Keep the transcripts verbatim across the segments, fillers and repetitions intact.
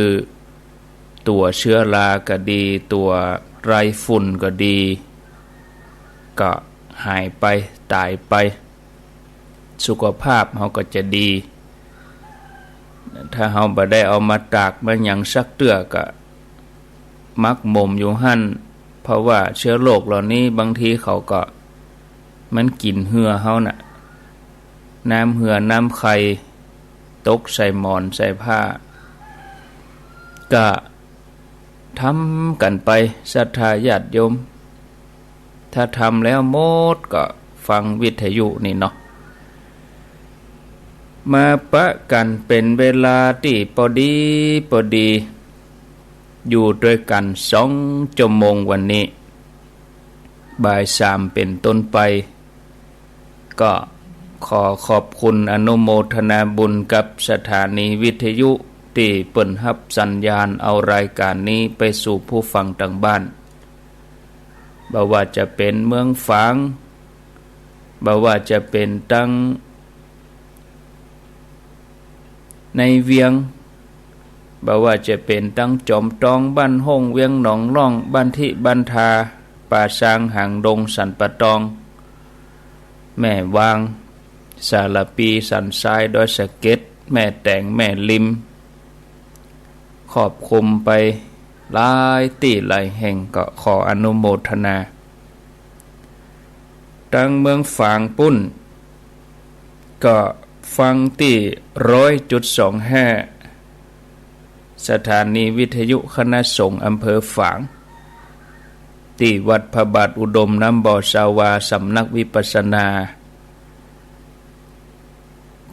คือตั๋วเจื๊อราก็ดี ตั๋วไล่ฝุ่นก็ดี ก็หายไป ต๋ายไป สุขภาพเฮาก็จะดี ถ้าเฮาบ่ได้เอามาตากมาหยังสักเตื้อก็หมักหมมอยู่หั้น เพราะว่าเจื๊อโรคเหล่านี้บางทีเขาก็ มันกิ๋นเหื่อเฮาน่ะ น้ำเหื่อน้ำไข่ ตกใส่หมอนใส่ผ้า ก็ทำกั๋นไป ศรัทธาญาติโยม ถ้าทำแล้วหมดก็ฟังวิทยุนี่เนาะ มาปะกั๋นเป๋นเวลาตี้ปอดีปอดี อยู่ตวยกั๋นสองจั่วโมงวันนี้ บ่ายสามเป๋นต้นไป ก็ขอขอบคุณอนุโมทนาบุญกับสถานีวิทยุตี้เปิ้นฮับสัญญาณเอารายก๋านนี้ไปสู่ผู้ฟังตางบ้าน บ่ว่าจะเป๋นเมืองฝาง บ่ว่าจะเป๋นตัง ในเวียง บ่ว่าจะเป๋นตังจอมตอง บ้านฮ่ง เวียงหนองล่อง บ้านธิ บ้านทา ป่าซาง หางดง สันป่าตอง แม่วาง สารภี สันทราย ดอยสะเก็ด แม่แตง แม่ริม ครอบคลุมไปหลายตี้หลายแห่ง ก็ขออนุโมทนา ตังเมืองฝางปุ้น ก็ฟังตี้ร้อยจุดสองห้า สถานีวิทยุคณะสงฆ์อำเภอฝาง ตี้วัดพระบาทอุดมน้ำบ่อสาวา สำนักวิปัสสนา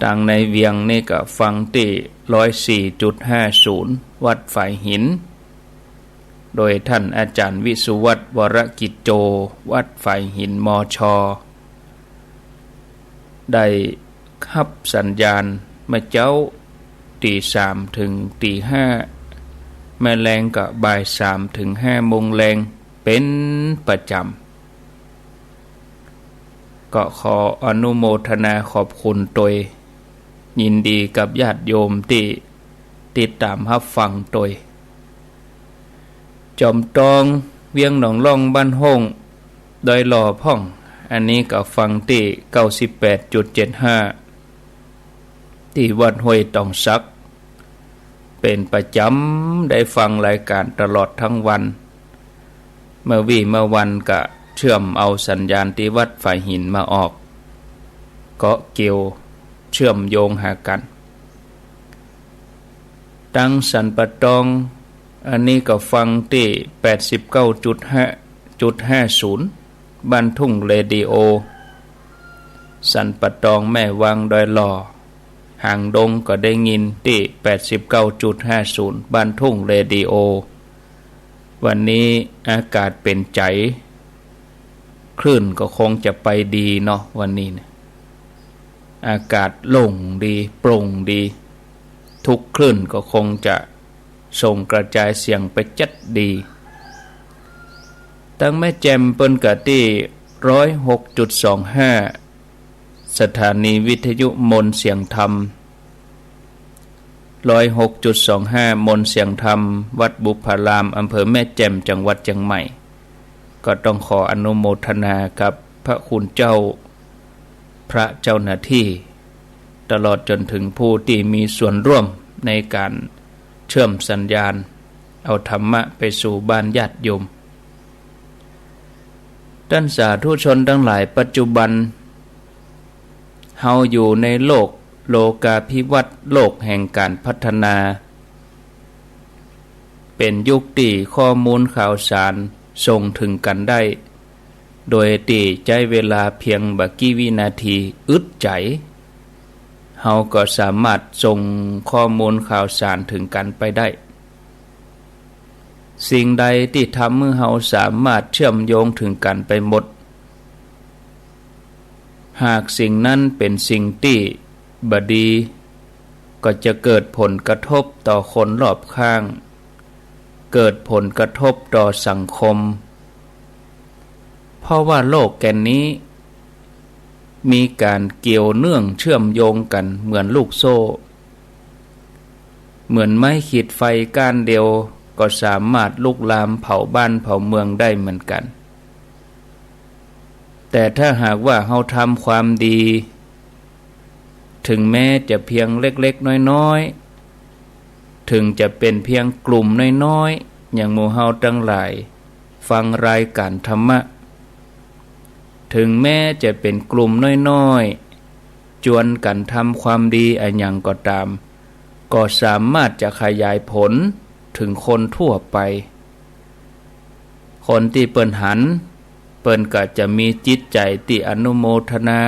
ตังในเวียงนี่ก็ฟังตี้ร้อยสี่จุดห้าศูนย์ วัดฝายหิน โดยท่านอาจารย์วิสุวัฒน์ วรกิจโจ วัดฝายหิน มช ได้ฮับสัญญาณเมื่อเจ๊าตี้สามเถิงตี้ห้า แม่แลงก็บ่ายสามเถิงห้าโมงแลงเป๋นประจ๋ำ ก็ขออนุโมทนาขอบคุณตวย ยินดีกับญาติโยมตี้ติดต๋ามฮับฟังตวย จอมตอง เวียงหนองล่อง บ้านฮ่ง ดอยหล่อพ่อง อันนี้ก็ฟังตี้เก้าสิบแปดจุดเจ็ดห้า ตี้วัดห้วยตองสัก เป๋นประจ๋ำ ได้ฟังรายก๋านตลอดตึงวัน เมื่อวี้เมื่อวันก็เจื้อมเอาสัญญาณตี้วัดฝายหินมาออก ก็เกี่ยวเจื้อมโยงหากั๋น ตังสันป่าตอง อันนี้ก็ฟังตี้แปดสิบเก้าจุดห้า จุดห้าศูนย์ บ้านทุ่งเรดิโอ สันป่าตอง แม่วาง ดอยหล่อ หางดงก็ได้ยินตี้แปดสิบเก้าจุดห้าศูนย์ บ้านทุ่งเรดิโอ วันนี้อากาศเป๋นใจ๋ คลื่นก็คงจะไปดีเนาะ วันนี้เนี่ย อากาศโล่งดี โปร่งดี ทุกคลื่นก็คงจะส่งกระจายเสียงไปจั๊ดดี ตังแม่แจ่มเปิ้นก็ตี้ร้อยหกจุดสองห้า สถานีวิทยุมนต์เสียงธรรม ร้อยหกจุดสองห้า มนต์เสียงธรรม วัดบุพพาราม อำเภอแม่แจ่ม จังหวัดเจียงใหม่ ก็ต้องขออนุโมทนากับพระคุณเจ้า พระเจ้าหน้าตี้ ตลอดจ๋นเถิงผู้ตี้มีส่วนร่วมในก๋านเจื้อมสัญญาณ เอาธรรมะไปสู่บ้านญาติโยม ต้านสาธุชนตังหลาย ปัจจุบัน เฮาอยู่ในโลกโลกาภิวัตน์ โลกแห่งก๋านพัฒนา เป๋นยุคตี้ข้อมูลข่าวสารส่งเถิงกั๋นได้ โดยตี้ใจ๊เวลาเพียงบ่กี่วินาที อึดใจ๋ เฮาก็สามารถส่งข้อมูลข่าวสารเถิงกั๋นไปได้ สิ่งใดตี้ทำหื้อเฮาสามารถเจื้อมโยงเถิงกั๋นไปหมด หากสิ่งนั้นเป๋นสิ่งตี้บ่ดี ก็จะเกิดผลกระทบต่อคนรอบข้าง เกิดผลกระทบต่อสังคม เพราะว่าโลกแก่นนี้ มีก๋านเกี่ยวเนื่องเจื้อมโยงกั๋นเหมือนลูกโซ่ เหมือนไม้ขีดไฟก้านเดียวก็สามารถลุกลามเผาบ้านเผาเมืองได้เหมือนกั๋น แต่ถ้าหากว่าเฮาทำความดี ถึงแม้จะเพียงเล็กๆ น้อยๆ ถึงจะเป๋นเพียงกลุ่มน้อยๆ อย่างหมู่เฮาตังหลายฟังรายก๋านธรรมะ ถึงแม้จะเป๋นกลุ่มน้อยๆ จวนกั๋นทำความดีอะหยังก็ต๋าม ก็สามารถจะขยายผลเถิงคนทั่วไป คนตี้เปิ้นหัน เปิ้นก็จะมีจิตใจ๋ตี้อนุโมทนา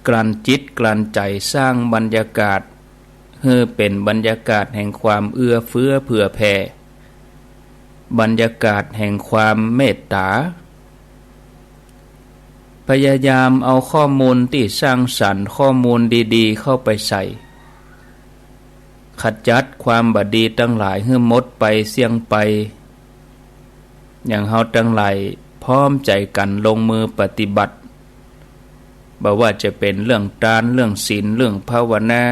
กลั่นจิตกลั่นใจ๋สร้างบรรยากาศ หื้อเป๋นบรรยากาศแห่งความเอื้อเฟื้อเผื่อแผ่ บรรยากาศแห่งความเมตต๋า พยายามเอาข้อมูลตี้สร้างสรรค์ ข้อมูลดีๆ เข้าไปใส่ ขจัดความบ่ดีตังหลายหื้อหมดไปเสี้ยงไป อย่างเฮาตังหลายพร้อมใจ๋กั๋นลงมือปฏิบัติ บ่ว่าจะเป๋นเรื่องตาน เรื่องศีล เรื่องภาวนา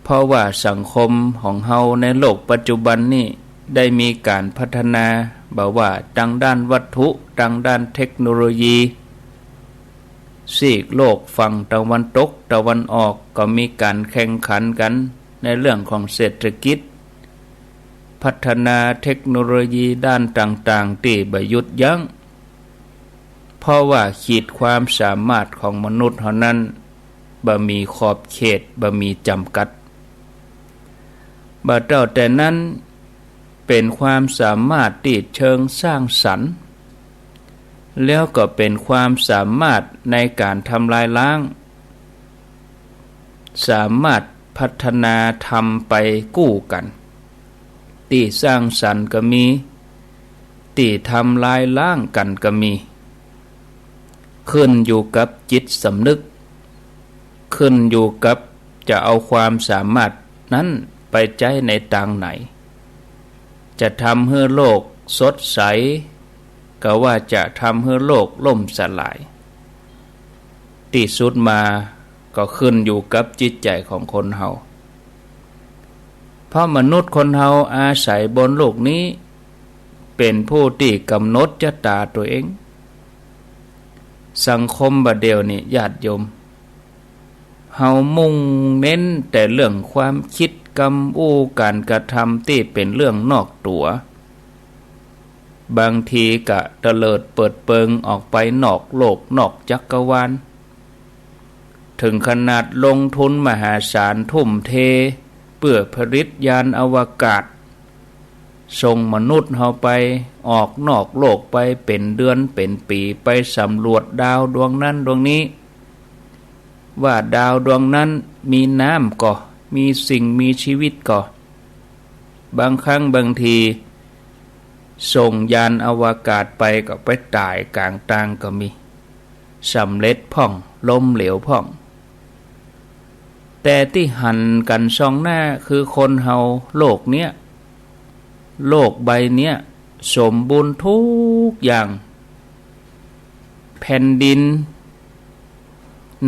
เพราะว่าสังคมของเฮาในโลกปัจจุบันนี้ได้มีก๋านพัฒนา บ่ว่าตางด้านวัตถุ ตางด้านเทคโนโลยี ซีกโลกฝั่งตะวันตก ตะวันออก ก็มีก๋านแข่งขันกั๋นในเรื่องของเศรษฐกิจ พัฒนาเทคโนโลยีด้านต่างๆ ตี้บ่หยุดยั้ง เพราะว่าขีดความสามารถของมนุษย์เฮานั้นบ่มีขอบเขต บ่มีจ๋ำกัด บ่เต้าแต่นั้น เป๋นความสามารถตี้เชิงสร้างสรรค์ แล้วก็เป๋นความสามารถในก๋านทำลายล้าง สามารถพัฒนาธรรมไปกู้กั๋น ตี้สร้างสรรค์ก็มี ตี้ทำลายล้างกั๋นก็มี ขึ้นอยู่กับจิตสำนึก ขึ้นอยู่กับจะเอาความสามารถนั้นไปใจ๊ในตางไหน จะทำหื้อโลกสดใส กาว่าจะทำหื้อโลกล่มสลาย ตี้สุดมาก็ขึ้นอยู่กับจิตใจ๋ของคนเฮา เพราะมนุษย์คนเฮาอาศัยบนโลกนี้ เป๋นผู้ตี้ก๋ำหนดจะต๋าตั๋วเอง สังคมบ่าเดี่ยวนี้ญาติโยม เฮามุ่งเน้นแต่เรื่องความกึ๊ดกำอู้ก๋านกระทำตี้เป๋นเรื่องนอกตั๋ว บางทีก็เตลิดเปิดเปิงออกไปนอกโลกนอกจักรวาล เถิงขนาดลงทุนมหาศาลทุ่มเทเปื้อผลิตยานอวกาศ ส่งมนุษย์เฮาไปออกนอกโลกไปเป๋นเดือนเป๋นปี๋ ไปสำรวจดาวดวงนั้นดวงนี้ ว่าดาวดวงนั้นมีน้ำก่อ มีสิ่งมีชีวิตก่อ บางครั้งบางที ส่งยานอวกาศไปก็ไปต๋ายก๋างตางก็มี สำเร็จพ่อง ล้มเหลวพ่อง แต่ตี้หันกั๋นส่องหน้าคือคนเฮาโลกเนี้ย โลกใบเนี้ยสมบูรณ์ทุกอย่าง แผ่นดิน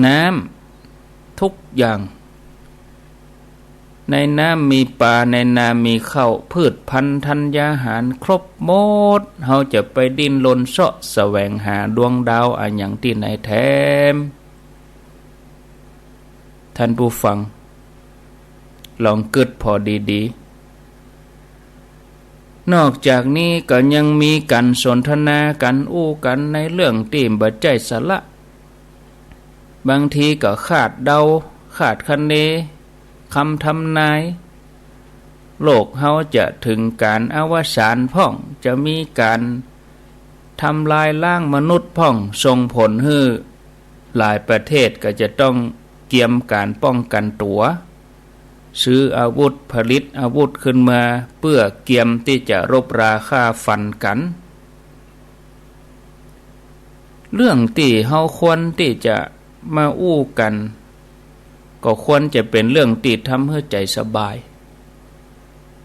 น้ำ ทุกอย่าง ในน้ำมีป๋า ในนามีข้าว พืชพันธุ์ธัญญาหารครบหมด เฮาจะไปดิ้นรนเซาะแสวงหาดวงดาวอะหยังตี้ไหนแถม ท่านผู้ฟัง ลองกึ๊ดผ่อดีๆ นอกจากนี้ก็ยังมีก๋านสนทนากั๋นอู้กั๋นในเรื่องตี้บ่ใจ้สาระ บางทีก็คาดเดา คาดคะเน คำทำนาย โลกเฮาจะเถิงก๋านอวสานพ่อง จะมีก๋านทำลายล้างมนุษย์พ่อง ส่งผลหื้อหลายประเทศก็จะต้องเกียมก๋านป้องกั๋นตั๋ว ซื้ออาวุธ ผลิตอาวุธขึ้นมา เปื้อเกียมตี้จะรบราฆ่าฟันกั๋น เรื่องตี้เฮาควรตี้จะมาอู้กั๋น ก็ควรจะเป๋นเรื่องตี้ทำหื้อใจ๋สบาย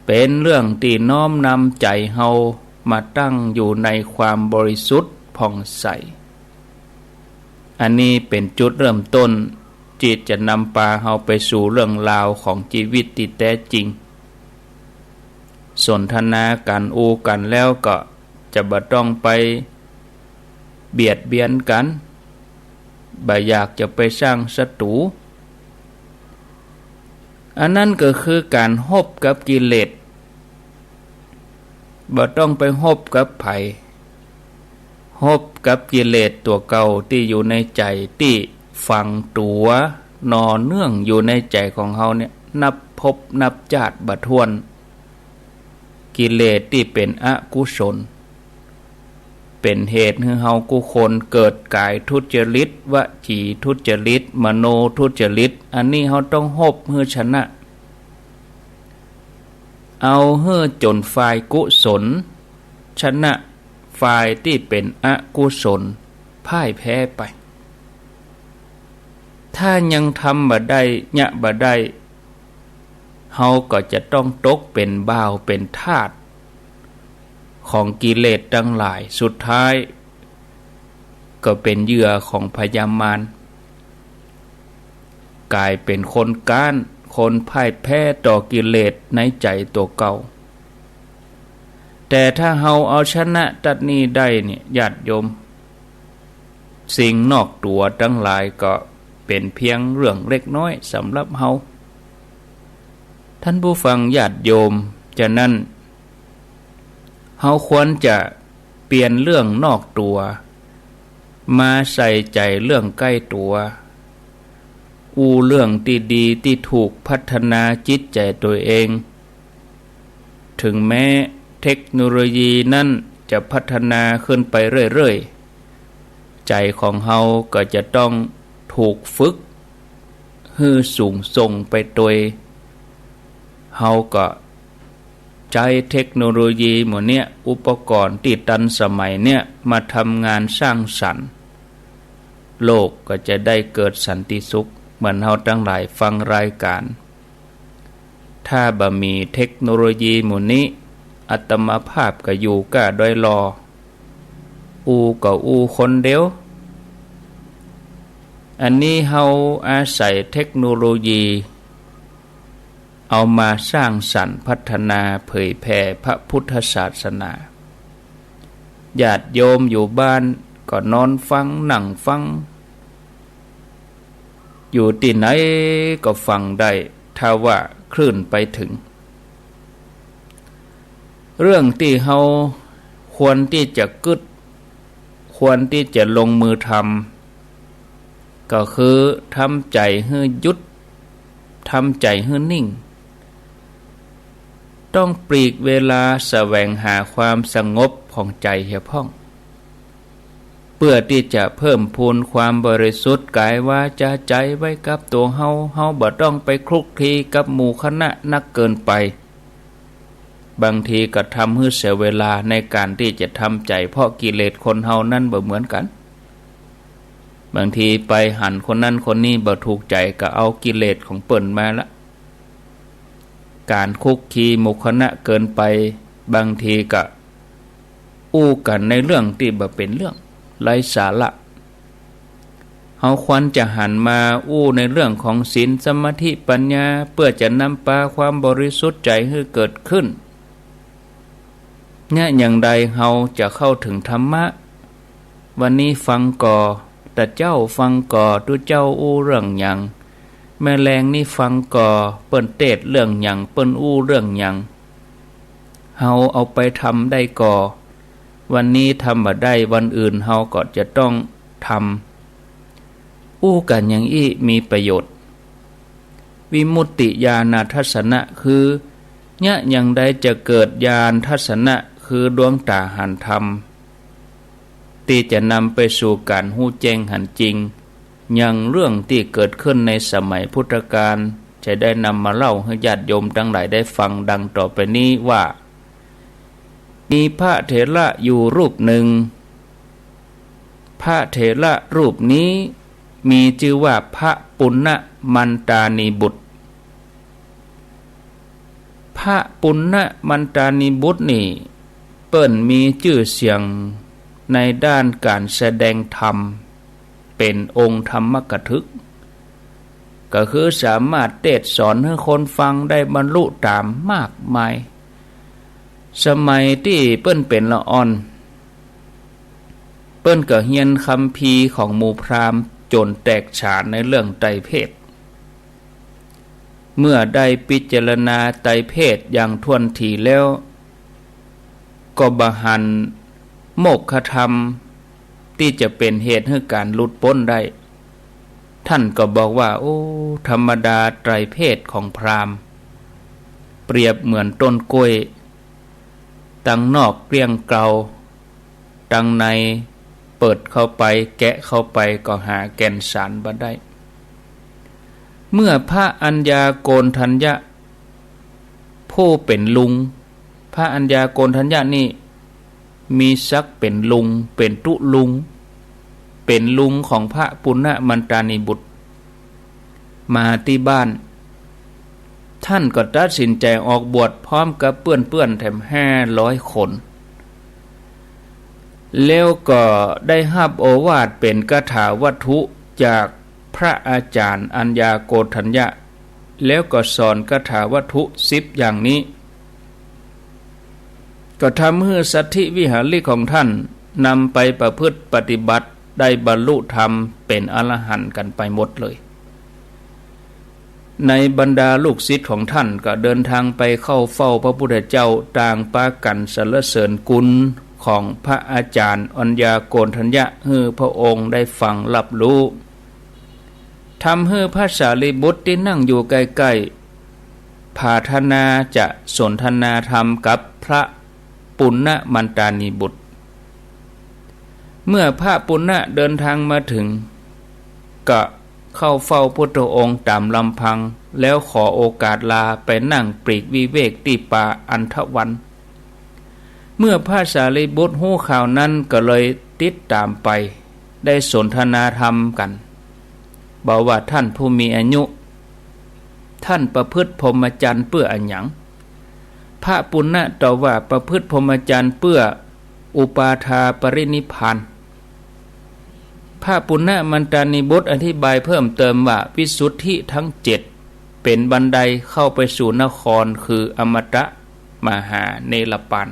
เป๋นเรื่องตี้น้อมนำใจ๋เฮามาตั้งอยู่ในความบริสุทธิ์ผ่องใส อันนี้เป๋นจุดเริ่มต้น ตี้จะนำปาเฮาไปสู่เรื่องราวของจีวิตตี้แต๊จริง สนทนากั๋น อู้กั๋นแล้วก็จะบ่ต้องไปเบียดเบียนกั๋น บ่อยากจะไปสร้างศัตรู๋ อันนั้นก็คือก๋านฮบกับกิเลส บ่ต้องไปฮบกับใผ ฮบกับกิเลสตั๋วเก่าตี้อยู่ในใจ๋ ตี้ฝังตั๋วนอนเนื่องอยู่ในใจ๋ของเฮาเนี่ย นับภพนับจาติบ่ถ้วน กิเลสตี้เป๋นอกุศล เป๋นเหตุหื้อเฮากู้คนเกิดก๋ายทุจริต วจีทุจริต มโนทุจริต อันนี้เฮาต้องฮบหื้อชนะ เอาหื้อจ๋นฝ่ายกุศลชนะฝ่ายตี้เป๋นอกุศลพ่ายแพ้ไป ถ้ายังทำบ่ได้ เยียะบ่ได้ เฮาก็จะต้องตกเป๋นบ่าวเป๋นทาสของกิเลสตังหลาย สุดท้ายก็เป๋นเหยื่อของพญามาร ก๋ายเป๋นคนก๊าน คนพ่ายแพ้ต่อกิเลสในใจ๋ตั๋วเก่า แต่ถ้าเฮาเอาชนะตั๊ดนี้ได้เนี่ย ญาติโยม สิ่งนอกตั๋วตังหลายก็เป๋นเพียงเรื่องเล็กน้อยสำหรับเฮา ท่านผู้ฟังญาติโยม ฉะนั้น เฮาควรจะเปลี่ยนเรื่องนอกตั๋ว มาใส่ใจ๋เรื่องใก้ตั๋ว อู้เรื่องตี้ดีตี้ถูก พัฒนาจิตใจ๋ตั๋วเอง ถึงแม้เทคโนโลยีนั้นจะพัฒนาขึ้นไปเรื่อยๆ ใจ๋ของเฮาก็จะต้องถูกฝึกหื้อสูงส่งไปตวย เฮาก็ใจ๊เทคโนโลยีหมู่เนี้ย อุปกรณ์ตี้ตันสมัยเนี้ย มาทำงานสร้างสรรค์ โลกก็จะได้เกิดสันติสุข เหมือนเฮาตังหลายฟังรายก๋าน ถ้าบ่มีเทคโนโลยีหมู่นี้ อาตมาภาพก็อยู่ก้าดอยหล่อ อู้ก็อู้คนเดียว อันนี้เฮาอาศัยเทคโนโลยี เอามาสร้างสรรค์พัฒนาเผยแผ่พระพุทธศาสนา ญาติโยมอยู่บ้านก็นอนฟัง นั่งฟัง อยู่ตี้ไหนก็ฟังได้ ถ้าว่าคลื่นไปถึง เรื่องตี้เฮาควรตี้จะกึ๊ด ควรตี้จะลงมือทำ ก็คือทำใจ๋หื้อหยุด ทำใจ๋หื้อนิ่ง ต้องปลีกเวลาแสวงหาความสงบของใจ๋เหียพ่อง เปื้อตี้จะเพิ่มพูนความบริสุทธิ์ก๋ายวาจาใจ๋ไว้กับตั๋วเฮา เฮาบ่ต้องไปคลุกคลีกับหมู่คณะนักเกินไป บางทีก็ทำหื้อเสียเวลาในก๋านตี้จะทำใจ๋ เพราะกิเลสคนเฮานั้นบ่เหมือนกั๋น บางทีไปหันคนนั้นคนนี้บ่ถูกใจ๋ ก็เอากิเลสของเปิ้นมาละ ก๋านคลุกคลีหมู่คณะเกินไป บางทีก็อู้กั๋นในเรื่องตี้บ่เป๋นเรื่อง ไร้สาระ เฮาควรจะหันมาอู้ในเรื่องของศีล สมาธิ ปัญญา เปื้อจะนำปาความบริสุทธิ์ใจ๋หื้อเกิดขึ้น เยียะอย่างใดเฮาจะเข้าถึงธรรมะ วันนี้ฟังก่อ ตะเจ๊าฟังก่อ ตุ๊เจ้าอู้เรื่องหยัง แม่แลงนี้ฟังก่อ เปิ้นเตสน์เรื่องหยัง เปิ้นอู้เรื่องหยัง เฮาเอาไปทำได้ก่อ วันนี้ทำบ่ได้ วันอื่นเฮาก็จะต้องทำ อู้กั๋นอย่างอี้มีประโยชน์ วิมุตติญาณทัสสนะ คือ เยียะอย่างใดจะเกิดญาณทัสสนะ คือดวงต๋าหันธรรม ตี้จะนำไปสู่ก๋านฮู้แจ้งหันจริง อย่างเรื่องตี้เกิดขึ้นในสมัยพุทธกาล จะได้นำมาเล่าหื้อญาติโยมตังหลายได้ฟังดังต่อไปนี้ว่า มีพระเถระอยู่รูปหนึ่ง พระเถระรูปนี้มีจื้อว่าพระปุณณมันตานีบุตร พระปุณณมันตานีบุตรนี่ เปิ้นมีจื้อเสียงในด้านก๋านแสดงธรรม เป๋นองค์ธรรมกถึก ก็คือสามารถเตสน์สอนหื้อคนฟังได้บรรลุต๋ามมากมาย สมัยตี้เปิ้นเป๋นละอ่อน เปิ้นก็เฮียนคัมภีร์ของหมู่พราหมณ์จ๋นแตกฉานในเรื่องไตรเพศ เมื่อได้พิจารณาไตรเพศอย่างถ้วนถี่แล้ว ก็บ่หันโมกขธรรมตี้จะเป๋นเหตุหื้อก๋านหลุดป๊นได้ ท่านก็บอกว่า โอ้ ธรรมดาไตรเพศของพราหมณ์ เปรียบเหมือนต้นกล้วย ตังนอกเกลี้ยงเกลา ตังในเปิดเข้าไป แกะเข้าไปก็หาแก่นสารบ่ได้ เมื่อพระอัญญาโกณฑัญญะ ผู้เป๋นลุง พระอัญญาโกณฑัญญะนี่มีศักดิ์เป๋นลุง เป๋นตุ๊ลุง เป๋นลุงของพระปุณณมันตานีบุตร มาตี้บ้าน ท่านก็ตัดสินใจ๋ออกบวชพร้อมกับเปื้อนๆ แถมห้าร้อยคน แล้วก็ได้ฮับโอวาทเป๋นคาถาวัตถุจากพระอาจ๋ารย์อัญญาโกณฑัญญะ แล้วก็สอนคาถาวัตถุสิบอย่างนี้ ก็ทำหื้อสัตถิวิหาริกของท่านนำไปประพฤติปฏิบัติได้บรรลุธรรมเป๋นอรหันต์กั๋นไปหมดเลย ในบรรดาลูกศิษย์ของท่านก็เดินทางไปเข้าเฝ้าพระพุทธเจ้า ต่างปากั๋นสรรเสริญคุณของพระอาจ๋ารย์อัญญาโกณฑัญญะหื้อพระองค์ได้ฟังฮับฮู้ ทำหื้อพระสารีบุตรตี้นั่งอยู่ใก้ๆ ผาถนาจะสนทนาธรรมกับพระปุณณมันตานีบุตร เมื่อพระปุณณะเดินทางมาเถิง ก็เข้าเฝ้าพุทธองค์ต๋ามลำพัง แล้วขอโอกาสลาไปนั่งปลีกวิเวกตี้ป่าอันทวัน เมื่อพระสารีบุตรฮู้ข่าวนั้นก็เลยติดต๋ามไป ได้สนทนาธรรมกั๋น บอกว่า ท่านผู้มีอายุ ท่านประพฤติพรหมจรรย์เปื้ออะหยัง พระปุณณะตอบว่า ประพฤติพรหมจรรย์เปื้ออุปาทาปรินิพพาน พระปุณณมันตานีบุตรอธิบายเพิ่มเติมว่า วิสุทธิทั้งเจ็ดเป๋นบันไดเข้าไปสู่นครคืออมตะมหานิรปาน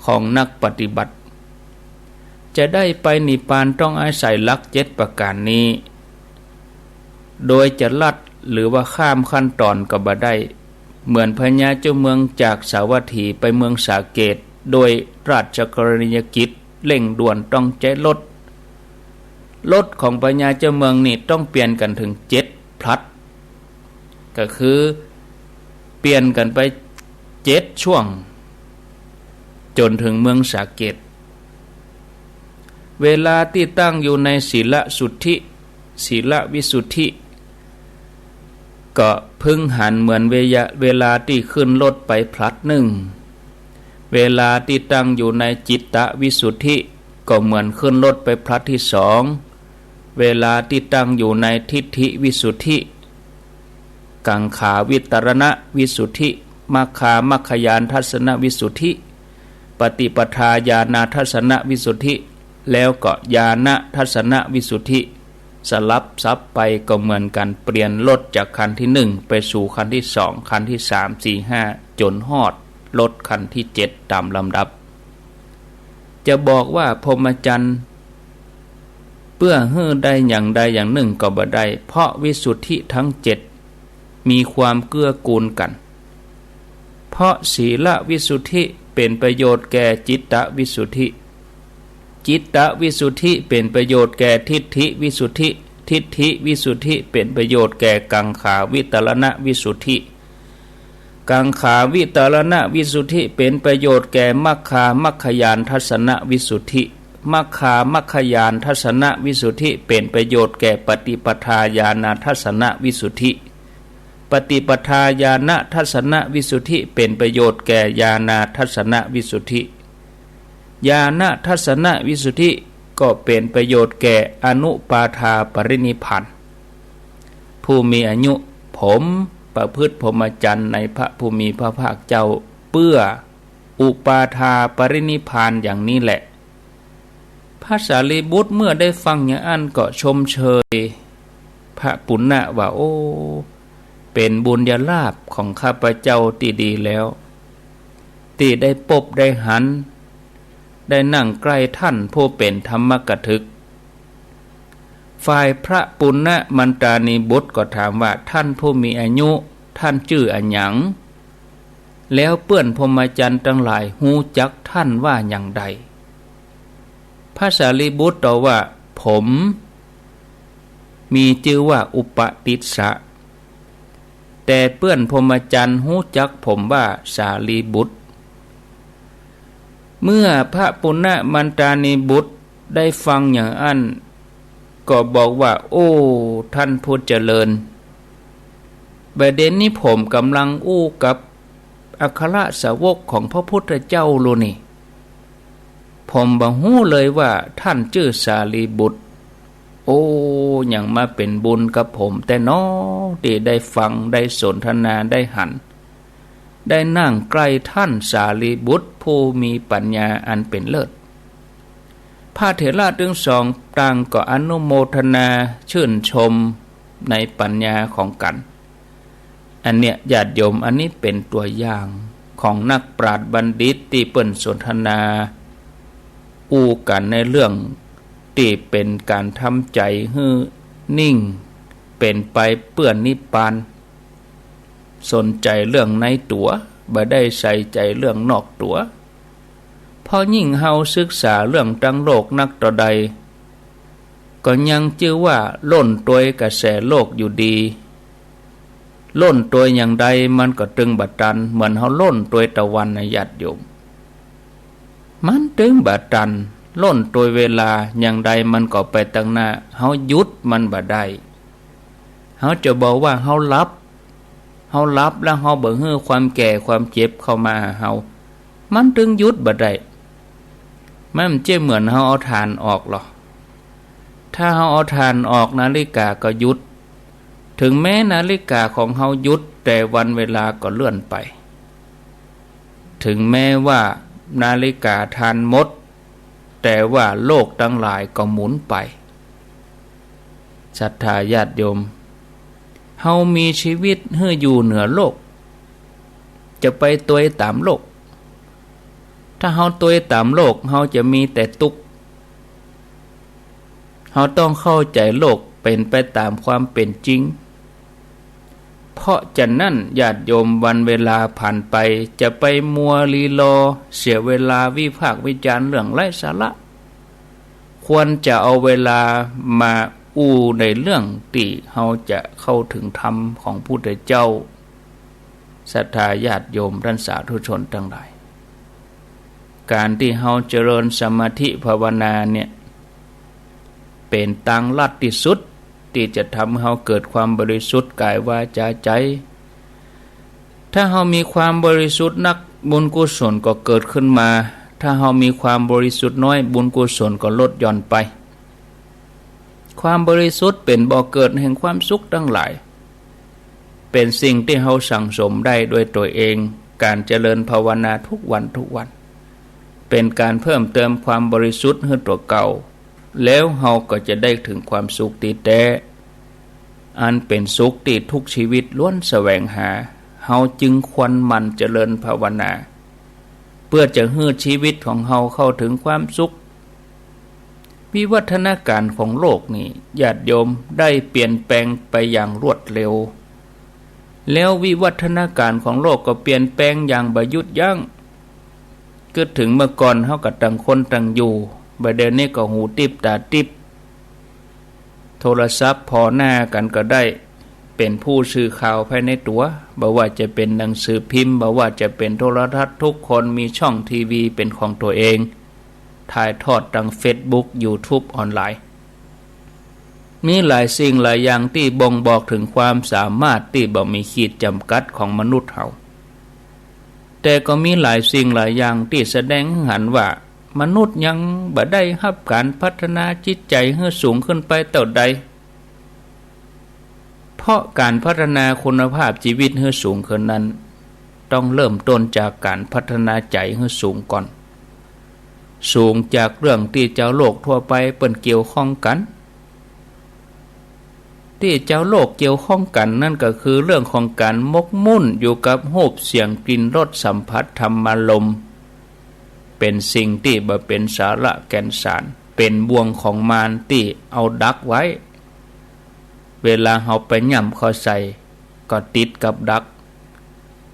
ของนักปฏิบัติ จะได้ไปนิพพานต้องอาศัยหลักเจ็ดประก๋านนี้ โดยจะลัดหรือว่าข้ามขั้นต๋อนก็บ่ได้ เหมือนพญาเจ้าเมืองจากสาวัตถีไปเมืองสาเกต โดยราชกรณียกิจเร่งด่วนต้องใจ๊รถ รถของพญาเจ้าเมืองนี่ต้องเปลี่ยนกั๋นเถิงเจ็ดผลัด ก็คือเปลี่ยนกั๋นไปเจ็ดช่วง จ๋นเถิงเมืองสาเกต เวลาตี้ตั้งอยู่ในศีลสุทธิ ศีลวิสุทธิ ก็พึงหันเหมือนเวยะ เวลาตี้ขึ้นรถไปผลัดนึ่ง เวลาตี้ตั้งอยู่ในจิตตวิสุทธิ ก็เหมือนขึ้นรถไปผลัดตี้สอง เวลาตี้ตั้งอยู่ในทิฏฐิวิสุทธิ กังขาวิตรณวิสุทธิ มัคคามัคคายานทัสสนวิสุทธิ ปฏิปทาญาณทัสสนวิสุทธิ แล้วก็ญาณทัสสนวิสุทธิ สลับสับไปก็เหมือนกั๋น เปลี่ยนรถจากคันตี้นึ่งไปสู่คันตี้สอง คันตี้สาม สี่ ห้า จ๋นฮอดรถคันตี้เจ็ดต๋ามลำดับ จะบอกว่าพรหมจรรย์เปื้อหื้อได้อย่างใดอย่างนึ่งก็บ่ได้ เพราะวิสุทธิทั้งเจ็ดมีความเกื้อกูลกั๋น เพราะศีลวิสุทธิเป๋นประโยชน์แก่จิตตวิสุทธิ จิตตวิสุทธิเป๋นประโยชน์แก่ทิฏฐิวิสุทธิ ทิฏฐิวิสุทธิเป๋นประโยชน์แก่กังขาวิตรณวิสุทธิ กังขาวิตรณวิสุทธิเป๋นประโยชน์แก่มัคคามัคคายานทัสสนวิสุทธิ มัคคามัคคายานทัสสนวิสุทธิเป๋นประโยชน์แก่ปฏิปทาญาณทัสสนวิสุทธิ ปฏิปทาญาณทัสสนวิสุทธิเป๋นประโยชน์แก่ญาณทัสสนวิสุทธิ ญาณทัสสนวิสุทธิก็เป๋นประโยชน์แก่อนุปาทาปรินิพพาน ผู้มีอายุ ผมประพฤติพรหมจรรย์ในพระผู้มีพระภาคเจ้าเปื้ออุปาทาปรินิพพานอย่างนี้แหละ พระสารีบุตรเมื่อได้ฟังอย่างอั้นก็ชมเชย พระปุณณะว่า โอ้ เป๋นบุญญาลาภของข้าพเจ้าตี้ดีแล้ว ตี้ได้ปบได้หัน ได้นั่งใก้ต้านผู้เป๋นธรรมกถึก ฝ่ายพระปุณณมันตานีบุตรก็ถามว่า ต้านผู้มีอายุ ต้านจื้ออะหยัง แล้วเปื้อนพรหมจรรย์ตังหลายฮู้จักต้านว่าอย่างใด พระสารีบุตรตอบว่า ผมมีจื้อว่าอุปติสสะ แต่เปื้อนพรหมจรรย์ฮู้จักผมว่าสารีบุตร เมื่อพระปุณณมันตานีบุตรได้ฟังอย่างอั้น ก็บอกว่า โอ้ ต้านผู้เจริญ บ่าเดี่ยวนี้ผมก่ำลังอู้กับอัครสาวกของพระพุทธเจ้าลูนี่ ผมบ่ฮู้เลยว่าต้านจื้อสารีบุตร โอ้ ยังมาเป๋นบุญกับผมแต๊น้อ ตี้ได้ฟัง ได้สนทนา ได้หัน ได้นั่งใก้ต้านสารีบุตรผู้มีปัญญาอันเป๋นเลิศ พระเถระตึงสองต่างก็อนุโมทนาชื่นชมในปัญญาของกั๋น อันเนี้ยญาติโยม อันนี้เป๋นตั๋วอย่างของนักปราชญ์บัณฑิตตี้เปิ้นสนทนาอู้กั๋นในเรื่องตี้เป๋นก๋านทำใจ๋หื้อนิ่ง เป๋นไปเปื้อนิพพาน สนใจ๋เรื่องในตั๋ว บ่ได้ใส่ใจ๋เรื่องนอกตั๋ว เพราะยิ่งเฮาศึกษาเรื่องตังโลกนักเท่าใด ก็ยังจื้อว่าล่นตวยกระแสโลกอยู่ดี ล่นตวยอย่างใดมันก็ตึงบ่ตัน เหมือนเฮาล่นตวยตะวันนะญาติโยม มันตึงบ่ตัน ล่นตวยเวลาอย่างใดมันก็ไปตังหน้า เฮาหยุดมันบ่ได้ เฮาจะบอกว่าเฮาหลับ เฮาหลับแล้วเฮาบ่หื้อความแก่ความเจ็บเข้ามาหาเฮา มันตึงหยุดบ่ได้ มันบ่ใจ้เหมือนเฮาเอาถ่านออกหรอก ถ้าเฮาเอาถ่านออกนาฬิกาก็หยุด ถึงแม้นาฬิกาของเฮาหยุด แต่วันเวลาก็เลื่อนไป ถึงแม้ว่านาฬิกาถ่านหมด แต่ว่าโลกตังหลายก็หมุนไป ศรัทธาญาติโยม เฮามีชีวิตหื้ออยู่เหนือโลก จะไปตวยต๋ามโลก ถ้าเฮาตวยต๋ามโลก เฮาจะมีแต่ตุ๊กข์ เฮาต้องเข้าใจ๋โลกเป๋นไปต๋ามความเป๋นจริง เพราะฉะนั้นญาติโยม วันเวลาผ่านไป จะไปมัวลีลอเสียเวลาวิพากษ์วิจารณ์เรื่องไร้สาระ ควรจะเอาเวลามาอู้ในเรื่องตี้เฮาจะเข้าถึงธรรมของพุทธเจ้า ศรัทธาญาติโยมต้านสาธุชนตังหลาย ก๋านตี้เฮาเจริญสมาธิภาวนาเนี่ย เป๋นตางลัดตี้สุดตี้จะทำหื้อเฮาเกิดความบริสุทธิ์กายวาจาใจ๋ ถ้าเฮามีความบริสุทธิ์นัก บุญกุศลก็เกิดขึ้นมา ถ้าเฮามีความบริสุทธิ์น้อย บุญกุศลก็ลดหย่อนไป ความบริสุทธิ์เป๋นบ่อเกิดแห่งความสุขตังหลาย เป๋นสิ่งตี้เฮาสั่งสมได้ด้วยตั๋วเอง ก๋านเจริญภาวนาทุกวันทุกวัน เป๋นก๋านเพิ่มเติมความบริสุทธิ์หื้อตั๋วเก่า แล้วเฮาก็จะได้ถึงความสุขตี้แต๊ อันเป๋นสุขตี้ทุกชีวิตล้วนแสวงหา เฮาจึงควรหมั่นเจริญภาวนา เปื้อจะหื้อชีวิตของเฮาเข้าถึงความสุข วิวัฒนาก๋ารของโลกนี่ ญาติโยม ได้เปลี่ยนแปลงไปอย่างรวดเร็ว แล้ววิวัฒนาก๋ารของโลกก็เปลี่ยนแปลงอย่างบ่หยุดยั้ง กึ๊ดเถิงเมื่อก่อนเฮาก็ต่างคนต่างอยู่ บ่าเดี่ยวนี้ก็หูติ๊บต๋าติ๊บ โทรศัพท์ผ่อหน้ากั๋นก็ได้ เป๋นผู้สื่อข่าวภายในตั๋ว บ่ว่าจะเป๋นหนังสือพิมพ์ บ่ว่าจะเป๋นโทรทัศน์ ทุกคนมีช่องทีวีเป๋นของตั๋วเอง ถ่ายทอดตางเฟซบุ๊ก ยูทูบ ออนไลน์ มีหลายสิ่งหลายอย่างตี้บ่งบอกเถิงความสามารถตี้บ่มีขีดจ๋ำกัดของมนุษย์เฮา แต่ก็มีหลายสิ่งหลายอย่างตี้แสดงหื้อหันว่า มนุษย์ยังบ่ได้ฮับก๋านพัฒนาจิตใจ๋หื้อสูงขึ้นไปเต้าใด เพราะก๋านพัฒนาคุณภาพจีวิตหื้อสูงขึ้นนั้น ต้องเริ่มต้นจากก๋านพัฒนาใจ๋หื้อสูงก่อน สูงจากเรื่องตี้จาวโลกทั่วไปเปิ้นเกี่ยวข้องกั๋น ตี้จาวโลกเกี่ยวข้องกั๋นนั้นก็คือเรื่องของก๋านหมกมุ่นอยู่กับรูปเสียงกลิ่นรสสัมผัสธรรมารมณ์ เป๋นสิ่งตี้บ่เป๋นสาระแก่นสาร เป๋นบ่วงของมารตี้เอาดักไว้ เวลาเฮาไปย่ำเข้าใส่ก็ติดกับดัก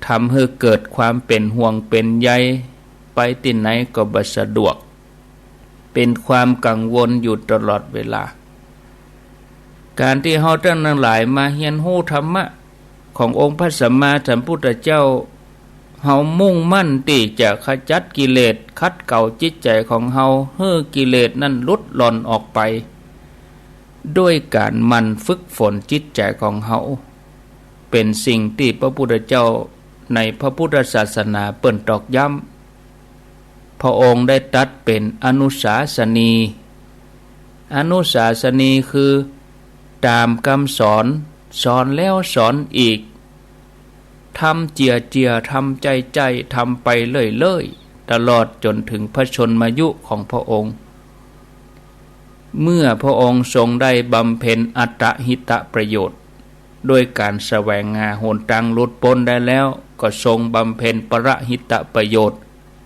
ทำหื้อเกิดความเป๋นห่วงเป๋นใย ไปตี้ไหนก็บ่สะดวก เป๋นความกังวลอยู่ตลอดเวลา ก๋านตี้เฮาต้านตังหลายมาเฮียนฮู้ธรรมะขององค์พระสัมมาสัมพุทธเจ้า เฮามุ่งมั่นตี้จะขจัดกิเลสขัดเกลาจิตใจ๋ของเฮาหื้อกิเลสนั้นหลุดล่อนออกไป ด้วยก๋านหมั่นฝึกฝนจิตใจ๋ของเฮา เป๋นสิ่งตี้พระพุทธเจ้าในพระพุทธศาสนาเปิ้นตอกย้ำ พระองค์ได้ตรัสเป๋นอนุสาสนี อนุสาสนีคือต๋ามกำสอน สอนแล้วสอนอีก ทำเจียๆ ทำใจ้ๆ ทำไปเรื่อยๆ ตลอดจ๋นเถิงพระชนมายุของพระองค์ เมื่อพระองค์ทรงได้บำเพ็ญอัตตหิตประโยชน์ ด้วยก๋านแสวงหาหนตางหลุดป๊นได้แล้ว ก็ทรงบำเพ็ญปรหิตประโยชน์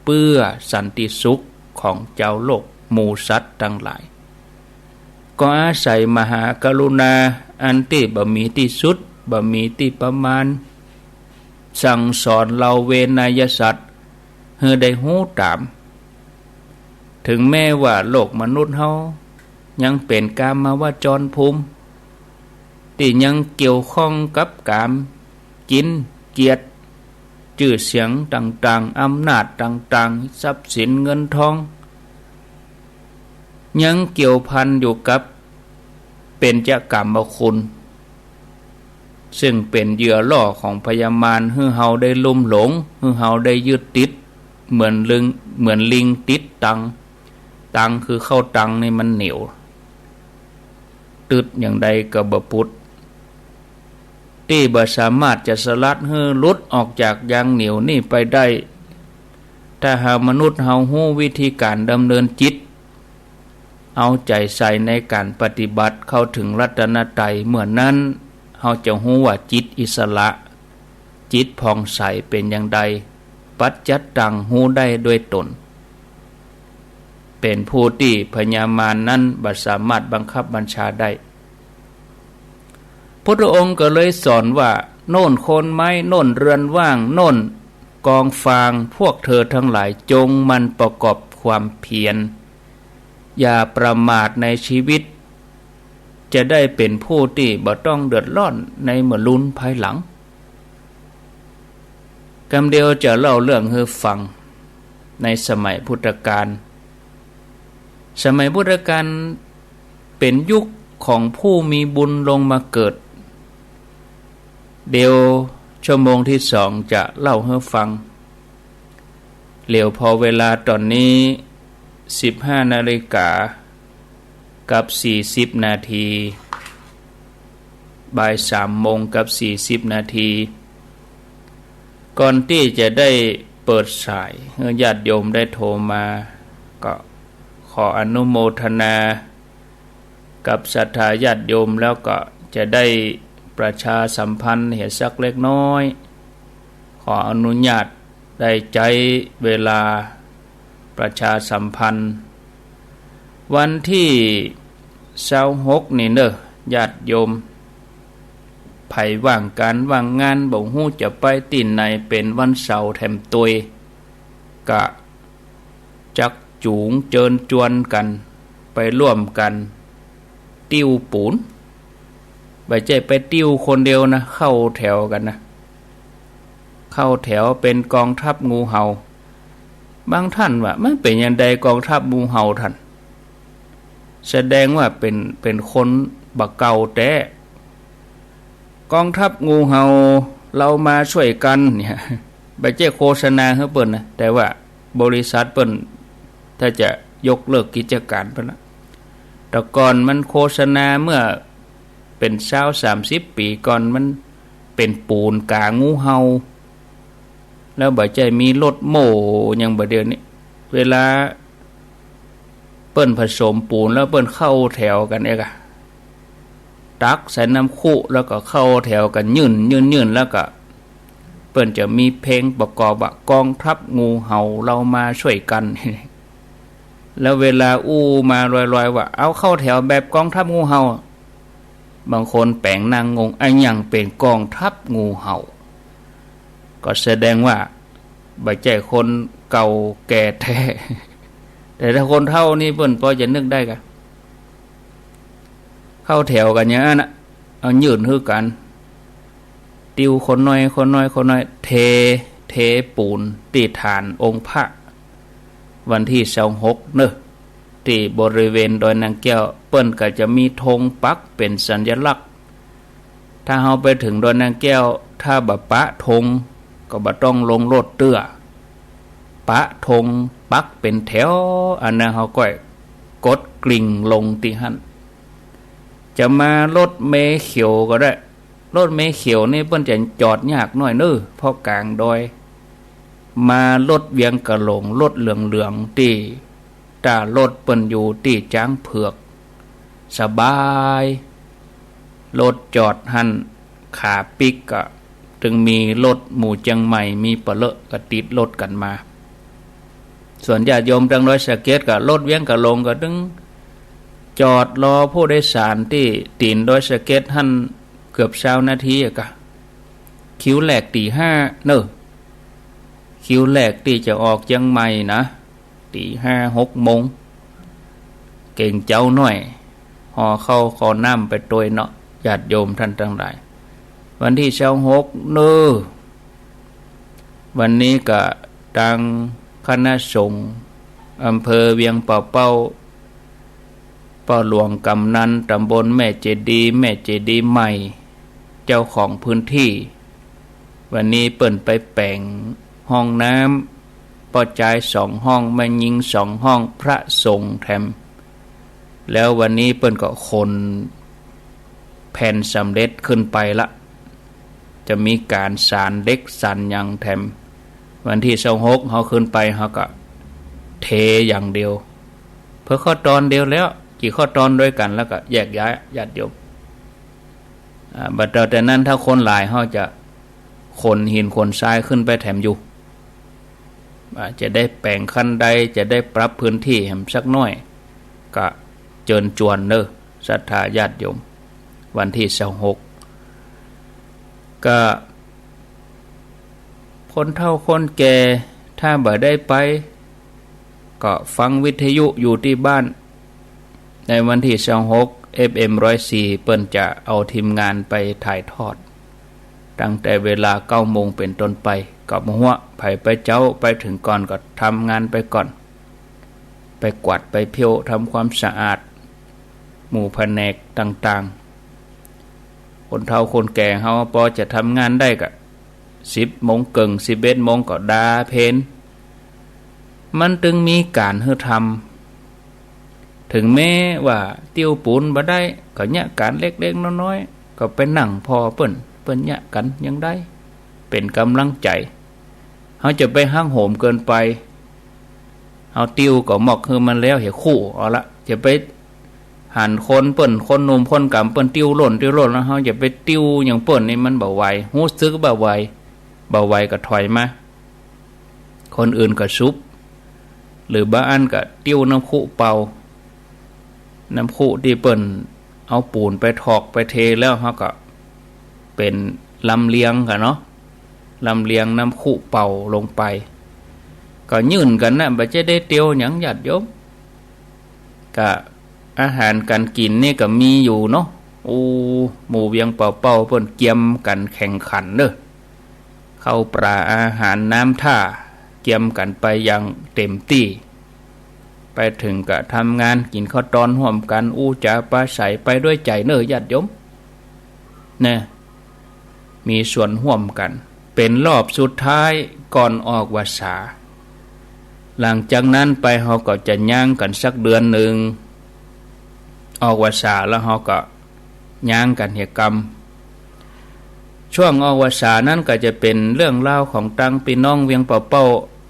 เปื้อสันติสุขของจาวโลกหมู่สัตว์ตังหลาย ก็อาศัยมหากรุณาอันตี้บ่มีตี้สุด บ่มีตี้ประมาณ สั่งสอนเหล่าเวนยสัตว์หื้อได้ฮู้ต๋าม เถิงแม้ว่าโลกมนุษย์เฮายังเป๋นกามวจรภูมิ ตี้ยังเกี่ยวข้องกับก๋าม กิ๋น เกียรติ จื้อเสียงต่างๆ อำนาจต่างๆ ทรัพย์สินเงินทอง ยังเกี่ยวพันอยู่กับเบญจกามคุณ ซึ่งเป๋นเหยื่อล่อของพญามาร หื้อเฮาได้ลุ่มหลง หื้อเฮาได้ยึดติด เหมือนลิง เหมือนลิงติดตัง ตังคือเข้าตังนี่มันเหนียว ตึดอย่างใดก็บ่ปุด ตี้บ่สามารถจะสลัดหื้อหลุดออกจากยางเหนียวนี่ไปได้ ถ้าหากมนุษย์เฮาฮู้วิธีก๋านดำเนินจิต เอาใจ๋ใส่ในก๋านปฏิบัติเข้าเถิงรัตนตรัย เมื่อนั้นเฮาจะฮู้ว่าจิตอิสระ จิตผ่องใสเป๋นอย่างใด ปัจจัตตัง ฮู้ได้ด้วยต๋น เป๋นผู้ตี้พญามารนั้นบ่สามารถบังคับบัญชาได้ พุทธองค์ก็เลยสอนว่า โน่นโคนไม้ โน่นเรือนว่าง โน่นกองฟาง พวกเธอทั้งหลายจงหมั่นประกอบความเพียร อย่าประมาทในชีวิต จะได้เป๋นผู้ตี้บ่ต้องเดือดร้อนในเมื่อลุนภายหลัง กำเดียวจะเล่าเรื่องหื้อฟัง ในสมัยพุทธกาล สมัยพุทธกาลเป๋นยุคของผู้มีบุญลงมาเกิด เดี๋ยวชั่วโมงที่สองจะเล่าหื้อฟัง เหลียวพอเวลาต๋อนนี้ สิบห้านาฬิกากับสี่สิบนาที บ่ายสามโมงกับสี่สิบนาที ก่อนตี้จะได้เปิดสายหื้อญาติโยมได้โทรมา ก็ขออนุโมทนา กับศรัทธาญาติโยม แล้วก็จะได้ประชาสัมพันธ์เหียสักเล็กน้อย ขออนุญาตได้ใจ๊เวลาประชาสัมพันธ์ วันตี้ซาวหกนี่เน่อ ญาติโยม ใผว่างก๋านว่างงาน บ่ฮู้จะไปตี้ไหน เป๋นวันเสาร์แถมตวย ก็ จักจูงเจิญจวนกั๋นไปร่วมกั๋น ติ้วปู๋น บ่ใจ้ไปติ้วคนเดียวนะ เข้าแถวกั๋นนะ เข้าแถวเป๋นกองทัพงูเห่า บางต้านว่า มันเป๋นอย่างใดกองทัพงูเห่าต้าน แสดงว่าเป๋น เป๋นคนบ่าเก่าแต๊ กองทัพงูเห่า เรามาช่วยกันเนี่ย บ่ใจ้โฆษณาหื้อเปิ้นนะ แต่ว่าบริษัทเปิ้นถ้าจะยกเลิกกิจก๋านไปละ แต่ก่อนมันโฆษณาเมื่อเป๋นซาวสามสิบปี๋ก่อน มันเป๋นปู๋นก๋างูเห่า แล้วบ่ใจ้มีรถโม่อย่างบ่าเดี่ยวนี้ เวลาเปิ้นผสมปู๋นแล้วเปิ้นเข้าแถวกั๋นเอกอะ ตักใส่น้ำคุ แล้วก็เข้าแถวกั๋นยื่น ยื่น ยื่น แล้วก็เปิ้นจะมีเพลงประกอบว่า กองทัพงูเห่าเรามาช่วยกัน แล้วเวลาอู้มาลอยๆ ว่า เอาเข้าแถวแบบกองทัพงูเห่า บางคนแป๋งนั่งงง อะหยังเป๋นกองทัพงูเห่า ก็แสดงว่าบ่ใจ้คนเก่าแก่แต๊ แต่ถ้าคนเฒ่านี่เปิ้นพอจะนึกได้ก่ะ เข้าแถวกั๋นอย่างนั้นน่ะ เอายื่นหื้อกั๋น ติ้วคนน้อย คนน้อย คนน้อย เท เทปูนตี้ฐานองค์พระ วันตี้ซาวหกเนาะ ตี้บริเวณดอยนางแก้ว เปิ้นก็จะมีธงปักเป๋นสัญลักษณ์ ถ้าเฮาไปเถิงดอยนางแก้ว ถ้าบ่ปะธง ก็บ่ต้องลงรถเตื้อ ปะธงปักเป๋นแถว อันนั้นเฮาก้อยกดกริ่งลงตี้หั้น จะมารถเมล์เขียวก็ได้ รถเมล์เขียวนี่เปิ้นจะจอดยากหน้อยเนาะ เพราะก๋างดอย มารถเวียงกะหลง รถเหลืองๆ ตี้ต้ารถเปิ้นอยู่ตี้จ๊างเผือก สบาย รถจอดหั้น ขาปิ๊กก็ตึงมีรถหมู่เจียงใหม่ มีปะเลอะก็ติดรถกั๋นมา ส่วนญาติโยมตางดอยสะเก็ดก็รถเวียงกะหลงก็ตึงจอดรอผู้โดยสารตี้ตี๋นดอยสะเก็ดหั้นเกือบซาวนาทีอะกะ คิวแรกตี๋ห้าเนาะ คิวแรกตี้จะออกเจียงใหม่นะ ตี๋ห้าหกโมง เก๋งเจ๊าหน้อย ห่อข้าวห่อน้ำไปตวยเนาะ ญาติโยมต้านตังหลาย วันตี้ซาวหกเนาะ วันนี้ก็ตางคณะสงฆ์อำเภอเวียงป่าเป้า ป้อหลวงกำนันตำบลแม่เจดีย์ แม่เจดีย์ใหม่ เจ้าของพื้นตี้ วันนี้เปิ้นไปแป๋งห้องน้ำ ป้อจายสองห้อง แม่ญิงสองห้อง พระสงฆ์แถม แล้ววันนี้เปิ้นก็ขนแผ่นสำเร็จขึ้นไปละ จะมีก๋านสานเหล็กสานหยังแถม วันตี้ซาวหกเฮาขึ้นไป เฮาก็เทอย่างเดียว เปื้อข้อตอนเดียวแล้ว กี่ข้อตอนตวยกั๋น แล้วก็แยกย้ายญาติโยม อ่า บ่าเต้าแต่นั้นถ้าคนหลาย เฮาจะขนหินขนทรายขึ้นไปแถมอยู่ อ่า จะได้แป๋งคันได จะได้ปรับพื้นตี้แหมสักหน้อย ก็เจิญจวนเนาะ ศรัทธาญาติโยม วันตี้ซาวหก ก็ คนเฒ่าคนแก่ ถ้าบ่ได้ไป ก็ฟังวิทยุอยู่ตี้บ้าน ในวันตี้ซาวหก เอฟเอ็มร้อยสี่ เปิ้นจะเอาทีมงานไปถ่ายทอด ตั้งแต่เวลาเก้าโมงเป๋นต้นไป ก็บ่ฮู้ ใผไปเจ๊าไปเถิงก่อนก็ทำงานไปก่อน ไปกวาดไปเผี้ยวทำความสะอาด หมู่แผนกต่างๆ คนเฒ่าคนแก่เฮาปอจะทำงานได้ก็สิบโมงเกิ่ง สิบเอ็ดโมงก็ดาเพล มันตึงมีก๋านหื้อทำ เถิงแม้ว่าติ้วปูนบ่ได้ ก็เยียะก๋านเล็กๆ น้อยๆ ก็ไปนั่งผ่อเปิ้น เปิ้นเยียะกั๋นยังได้ เป๋นก๋ำลังใจ๋ เฮาจะไปฮักโหมเกินไป เฮาติ้วก็มอกหื้อมันแล้วเหียคู่เอาละ จะไปหันคนเปิ้น คนหนุ่มคนก๋ำเปิ้นติ้วล่น ติ้วล่น แล้วเฮาจะไปติ้วอย่างเปิ้นนี่มันบ่ไหว ฮู้สึกบ่ไหว บ่ไหวก็ถอยมา คนอื่นก็สุบ หรือบ่อั้นก็ติ้วน้ำคุเป่า น้ำคุตี้เปิ้นเอาปูนไปถอกไปเทแล้ว เฮาก็เป๋นลำเลียงกั๋นเนาะ ลำเลียงน้ำคุเป่าลงไป ก็ยื่นกั๋นนะ บ่ใจ้ได้เตียวหยังญาติโยม ก็อาหารก๋านกิ๋นนี่ก็มีอยู่เนาะ โอ้ หมู่เวียงป่าเป้าเปิ้นเกียมกั๋นแข่งขันเนาะ ข้าวปลาอาหารน้ำท่า เกียมกั๋นไปอย่างเต๋มตี้ ไปเถิงก็ทำงานกิ๋นข้าวตอนฮ่วมกั๋น อู้จ๋าปราศรัยไปด้วยใจ๋เนาะญาติโยม นะ มีส่วนฮ่วมกั๋น เป๋นรอบสุดท้ายก่อนออกวัสสา หลังจากนั้นไปเฮาก็จะย้างกั๋นสักเดือนนึ่ง ออกวัสสาแล้วเฮาก็ย้างกั๋นเหียกำ ช่วงออกวัสสานั้นก็จะเป๋นเรื่องราวของตางปี้น้องเวียงป่าเป้า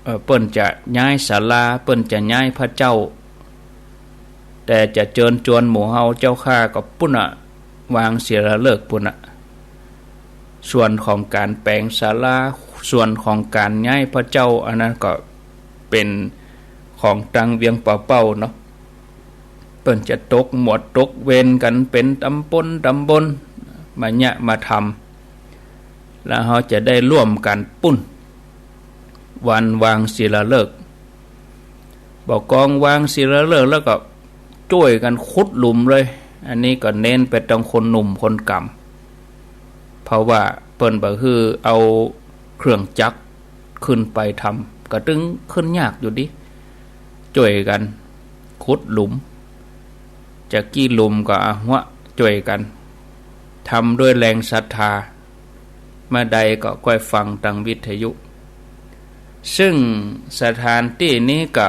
เอ่อ เปิ้นจะย้ายศาลา เปิ้นจะย้ายพระเจ้า แต่จะเจิญจวนหมู่เฮาเจ้าข้าก็ปุ้นน่ะ วางศิลาฤกษ์ปู้นน่ะ ส่วนของก๋านแป๋งศาลา ส่วนของก๋านย้ายพระเจ้า อันนั้นก็เป๋นของตังเวียงป่าเป้าเนาะ เปิ้นจะตกหมวดตกเวรกั๋นเป๋นต๋ำบลต๋ำบล มาเยียะมาทำ แล้วเฮาจะได้ร่วมกั๋นปู้น วันวางศิลาฤกษ์ บ่ากองวางศิลาฤกษ์แล้วก็จ้วยกั๋นขุดหลุมเลย อันนี้ก็เน้นไปตังคนหนุ่มคนก๋ำ เพราะว่าเปิ้นบ่หื้อเอาเครื่องจักรขึ้นไปทำ ก็ตึงขึ้นยากอยู่ดี จ้วยกั๋นขุดหลุม จะกี่หลุมก็อะฮวะ จ้วยกั๋นทำด้วยแรงศรัทธา เมื่อใดก็ก้อยฟังตังวิทยุ ซึ่งสถานตี้นี้ก็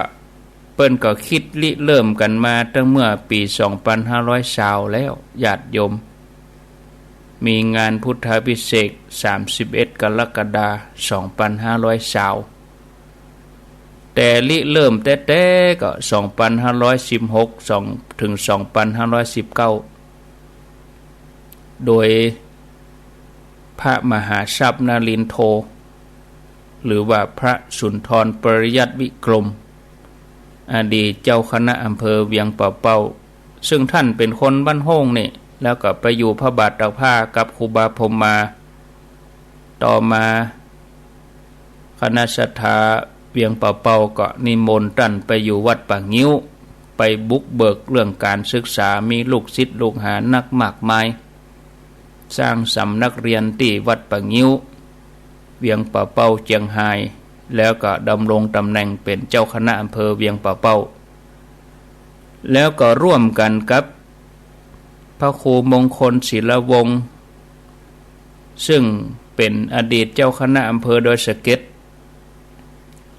เปิ้นก็คิดริเริ่มกั๋นมาตั้งเมื่อปี๋สองปันห้าร้อยซาวแล้ว ญาติโยม มีงานพุทธาภิเษก สามสิบเอ็ด กรกฎาคม สองปันห้าร้อยซาว แต่ริเริ่มแต๊ๆ ก็ สองปันห้าร้อยสิบหก สอง ถึง สองปันห้าร้อยสิบเก้า โดย พระมหาทรัพย์นรินทโธ หรือว่าพระสุนทรปริยัติวิกรม อดีตเจ้าคณะอำเภอเวียงป่าเป้า ซึ่งท่านเป๋นคนบ้านโฮ่งนี่ แล้วก็ไปอยู่พระบาทตากผ้ากับครูบาพรหมมา ต่อมา คณะศรัทธาเวียงป่าเป้าก็นิมนต์ต้านไปอยู่วัดป่างิ้ว ไปบุกเบิกเรื่องก๋านศึกษา มีลูกศิษย์ลูกหานักมากมาย สร้างสำนักเรียนตี้วัดป่างิ้ว เวียงป่าเป้า เจียงฮาย แล้วก็ดำรงต๋ำแหน่งเป๋นเจ้าคณะอำเภอเวียงป่าเป้า แล้วก็ร่วมกั๋นกับพระครูมงคลศิลวงศ์ ซึ่งเป๋นอดีตเจ้าคณะอำเภอดอยสะเก็ด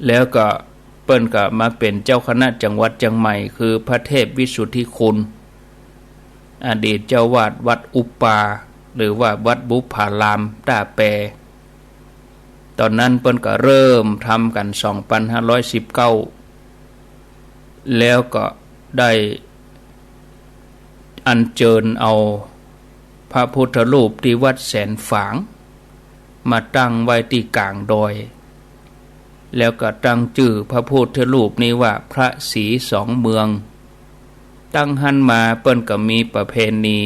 แล้วก็เปิ้นก็มาเป๋นเจ้าคณะจังหวัดเจียงใหม่ คือพระเทพวิสุทธิคุณ อดีตเจ้าอาวาสวัดอุปา หรือว่าวัดบุพารามต้าแป ต๋อนนั้นเปิ้นก็เริ่มทำกั๋น สองปันห้าร้อยสิบเก้า แล้วก็ได้อัญเจิญเอาพระพุทธรูปตี้วัดแสนฝาง มาตั้งไว้ตี้ก๋างดอย แล้วก็ตั้งจื้อพระพุทธรูปนี้ว่าพระศรีสองเมือง ตั้งหั้นมาเปิ้นก็มีประเพณี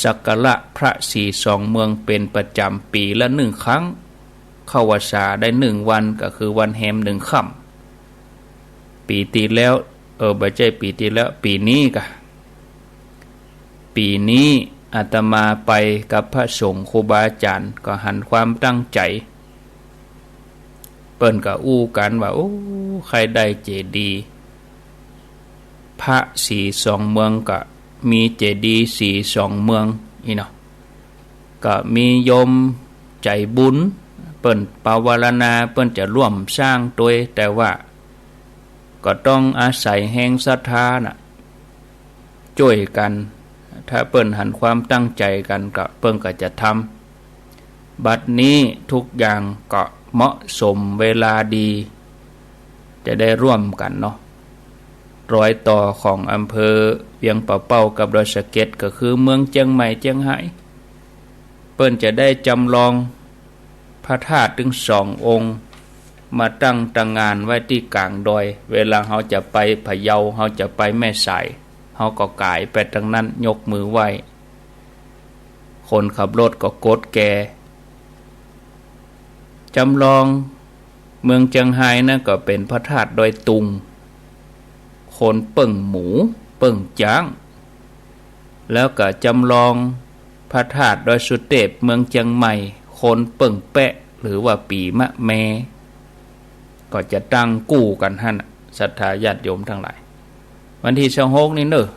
สักการะพระศรีสองเมืองเป๋นประจ๋ำ ปี๋ละนึ่งครั้ง เข้าพรรษาได้นึ่งวัน ก็คือวันแฮมนึ่งค่ำ ปี๋ตี้แล้ว เออ บ่ใจ้ปี๋ตี้แล้ว ปี๋นี้ก่ะ ปี๋นี้อาตมาไปกับพระสงฆ์ครูบาอาจ๋ารย์ ก็หันความตั้งใจ๋ เปิ้นก็อู้กั๋นว่า โอ้ ใค่ได้เจดีย์พระศรีสองเมือง ก็มีเจดีย์ศรีสองเมืองอี้เนาะ ก็มีโยมใจ๋บุญ เปิ้นปวารณา เปิ้นจะร่วมสร้างตวย แต่ว่าก็ต้องอาศัยแฮงศรัทธาน่ะ จ้วยกั๋น ถ้าเปิ้นหันความตั้งใจ๋กั๋นก็ เปิ้นก็จะทำ บัดนี้ทุกอย่างก็เหมาะสมเวลาดี จะได้ร่วมกั๋นเนาะ รอยต่อของอำเภอเวียงป่าเป้ากับดอยสะเก็ด ก็คือเมืองเจียงใหม่เจียงฮาย เปิ้นจะได้จำลองพระธาตุตึงสององค์ มาตั้งตางานไว้ตี้ก๋างดอย เวลาเฮาจะไปพะเยา เฮาจะไปแม่สาย เฮาก็ก๋ายไปตางนั้น ยกมือไหว้ คนขับรถก็กดแก จำลองเมืองเจียงฮายนั้นก็เป๋นพระธาตุดอยตุง คนเปิ้งหมู เปิ้งจ๊าง แล้วก็จำลองพระธาตุดอยสุเตปเมืองเจียงใหม่ คนเปิ้งแป๊ะ หรือว่าปี๋มะแม ก็จะตั้งกู้กั๋นหั้นน่ะ ศรัทธาญาติโยมตังหลาย วันตี้ซาวหกนี่เน่อ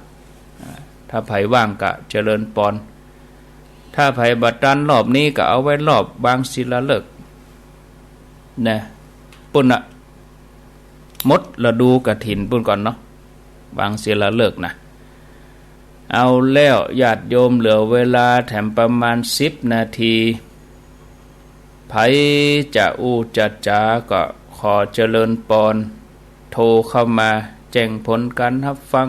อ่า ถ้าใผว่างก็เจริญปอน ถ้าใผบ่ตันรอบนี้ก็เอาไว้รอบวางศิลาฤกษ์นะ ปู้นน่ะ หมดฤดูกฐินปู้นก่อนเนาะ วางศิลาฤกษ์นะ เอาแล้วญาติโยม เหลือเวลาแถมประมาณสิบนาที ใผจะอู้จะจ๋าก็ขอเจริญปอน โทรเข้ามาแจ้งผลการฮับฟัง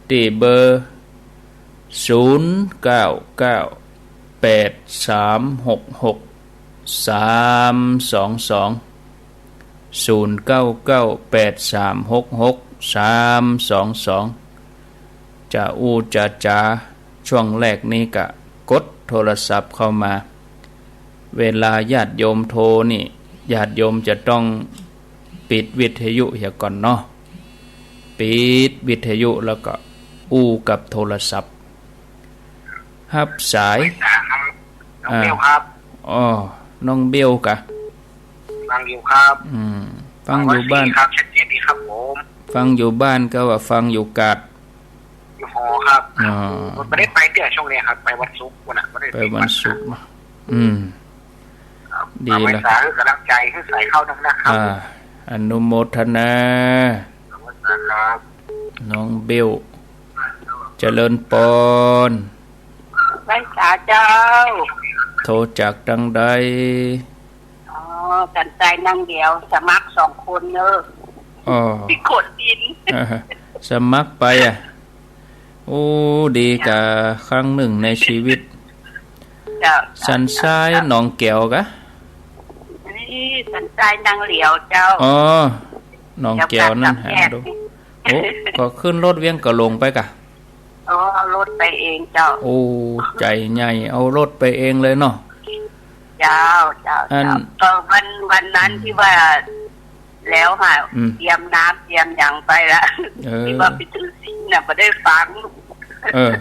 ตี้เบอร์ ศูนย์เก้าเก้า แปดสามหกหก สามสองสอง ศูนย์เก้าเก้า แปดสามหกหก สามสองสอง จะอู้จะจ๋า ช่วงแรกนี้ก็กดโทรศัพท์เข้ามา เวลาญาติโยมโทรนี่ ญาติโยมจะต้องปิดวิทยุเหียก่อนเนาะ ปิดวิทยุแล้วก็อู้กับโทรศัพท์ ฮับสาย ฮัลโหลครับ น้องเบลครับ อ่า อ้อ น้องเบลกะ ฟังอยู่ครับ อืม ฟังอยู่บ้าน สวัสดีครับ ชัดเจนดีครับผม ฟังอยู่บ้านก็ว่าฟังอยู่กาด อยู่หอครับ อ๋อ บ่ได้ไปเตื้อช่วงนี้ครับ ไปวันศุกร์พู้นน่ะ บ่ได้ไป ไปวันศุกร์เนาะ อืม ครับ ดีละ เอาไว้สาธุ กำลังใจหื้อสายเข้านะครับ อ่า อนุโมทนา ครับ น้องเบล เจริญปอน ไหว้สาเจ้า โทรจากตังใด อ๋อ สันทรายนางเหลียว สมัครสองคนเนอะ อ๋อ ที่โขดหิน อ่า สมัครไปอ่ะ โอ้ ดีกะครั้งหนึ่งในชีวิต เจ้า สันทรายหนองแก้วกะ นี่สันทรายนางเหลียวเจ้า อ๋อ หนองแก้วนั่น เดี๋ยวกลับ หาดู แยก โอ้ ก็ขึ้นรถเวียงกะหลงไปกะ อ๋อ เอารถไปเองเจ้า โอ้ ใจ๋ใหญ่ เอารถไปเองเลยเนาะ เจ้า เจ้า อัน เจ้า ก็วัน วันนั้น อืม ตี้ว่า แล้วหา อืม เตรียมน้ำเตรียมหยังไปละ เออ ตี้ว่าไปถือศีลน่ะ บ่ได้ฟัง เออ